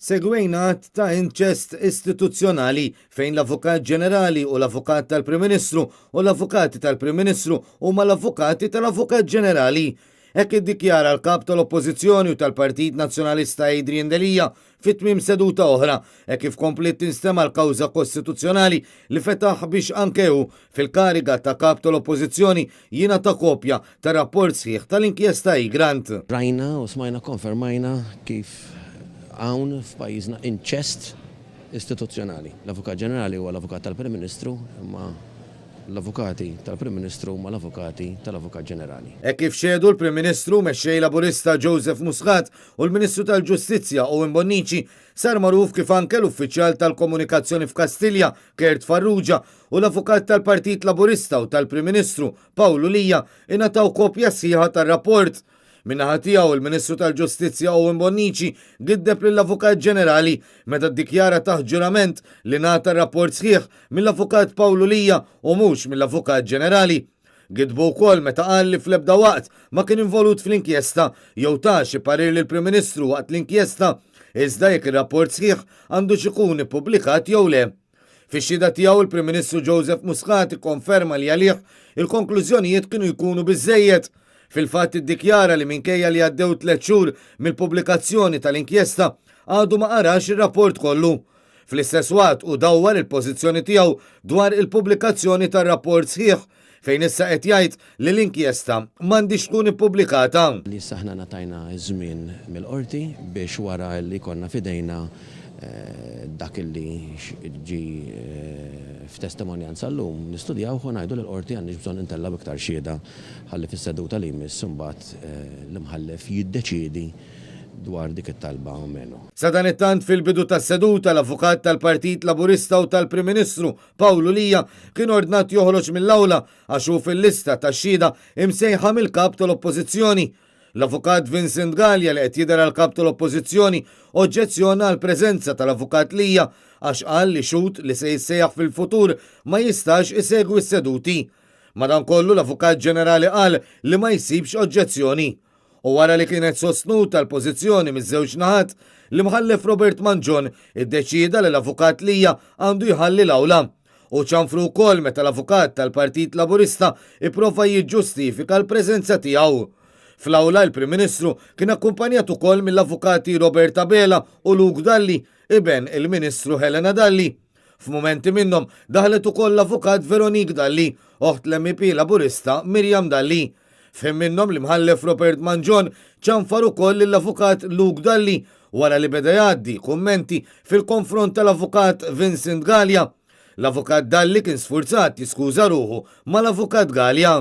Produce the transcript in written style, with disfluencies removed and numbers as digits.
Segwejna att ta' inċest istituzzjonali fejn l-Avukat Ġenerali u l-Avukat tal-Prim Ministru u l-Avukati tal-Prim Ministru huma l-Avukati tal-Avukat Ġenerali. Hekk iddikjara l-Kap tal-Oppożizzjoni u tal-Partit Nazzjonalista Adrian Delia fi tmiem seduta oħra, hekk kif kompliet tinstema' l-kawża kostituzzjonali li fetaħ biex anke hu, fil-kariga ta' Kap tal-Oppożizzjoni, jingħata kopja tar-rapport sħiħ tal-inkjesta Egrant. Rajna u smajna kkonfermajna kif hawn f'pajjiżna inċest istituzzjonali. L-Avukat Ġenerali huwa l-avukat tal-Prim Ministru imma l-avukati tal-Prim Ministru huma l-avukati tal-Avukat Ġenerali. Hekk kif xehdu l-Prim Ministru u Mexxej Laburista Joseph Muscat u l-Ministru tal-Ġustizzja Owen Bonnici, sar magħruf kif anke l-Uffiċjal tal-Komunikazzjoni f'Kastilja, Kurt Farrugia, u l-Avukat tal-Partit Laburista u tal-Prim Ministru, Pawlu Lia, ingħataw kopja sħiħa tar-rapport. Min-naħa tiegħu, il-Ministru tal-Ġustizzja Owen Bonnici giddeb lill-Avukat Ġenerali meta ddikjara taħt ġurament li ngħata r-rapport sħiħ mill-Avukat Pawlu Lia u mhux mill-Avukat Ġenerali. Gidbu wkoll meta qal li fl-ebda waqt ma kien involut fl-inkjesta jew ta xi parir lill-Prim Ministru waqt l-inkjesta, iżda jekk ir-rapport sħiħ għandux ikun ippubblikat jew le. Fix-xhieda tiegħu il-Prim Ministru Joseph Muscat ikkonferma li għalih il-konklużjonijiet kienu jkunu biżżejjed. Fil-fatt iddikjara li minkejja li għaddew tlett xhur mill-pubblikazzjoni tal-inkjesta, għadu ma qarax ir-rapport kollu. Fl-istess waqt hu dawwar il-pożizzjoni tiegħu dwar il-pubblikazzjoni tar-rapport sħiħ fejn issa qed jgħid li l-inkjesta m'għandhiex tkun ippubblikata. Li issa aħna ngħatajna ż-żmien mill-Qorti biex wara li jkollna f'idejna dak li ġie f'testimonjanza llum nistudjawh u ngħidu lill-Qorti għandniex bżonn intellgħu iktar xhieda ħalli fis-seduta li jmiss imbagħad l-Imħallef jiddeċiedi dwar dik it-talba o meno. Sadanittant fil-bidu tas-seduta l-Avukat tal-Partit Laburista u tal-Prim Ministru Pawlu Lia kien ordnat joħroġ mill-awla għax hu fil-lista tax-xhieda imsejħa mill-Kap tal-Oppożizzjoni. L-Avukat Vincent Galea li qed jidher għall-Kap tal-Oppożizzjoni oġġezzjona għall-preżenza tal-Avukat Lia għax qal li xhud li se jissejjaħ fil-futur ma jistax isegwi s-seduti. Madankollu l-Avukat Ġenerali qal li ma jsibx oġġezzjoni. U wara li kienet sostnuta l-pożizzjoni miż-żewġ naħat, l-Imħallef Robert Mangion iddeċieda li l-Avukat Lia għandu jħalli l-awla. Hu ċanfru wkoll meta l-Avukat tal-Partit Laburista ipprova jiġġustifika l-preżenza tiegħu. Fl-awla il-Prim Ministru kien akkumpanjat ukoll mill-Avukati Robert Abela u Luke Dalli, iben il-Ministru Helena Dalli. F'mumenti minnhom daħlet ukoll l-Avukat Veronique Dalli, oħt l-MEP Laburista Miriam Dalli. F'ħin minnhom l-Imħallef Robert Mangion ċanfar ukoll lill-Avukat Luke Dalli wara li beda jgħaddi kummenti fil-konfront tal-Avukat Vincent Galea. L-Avukat Dalli kien sfurzat jiskuża ruħu mal-Avukat Galea.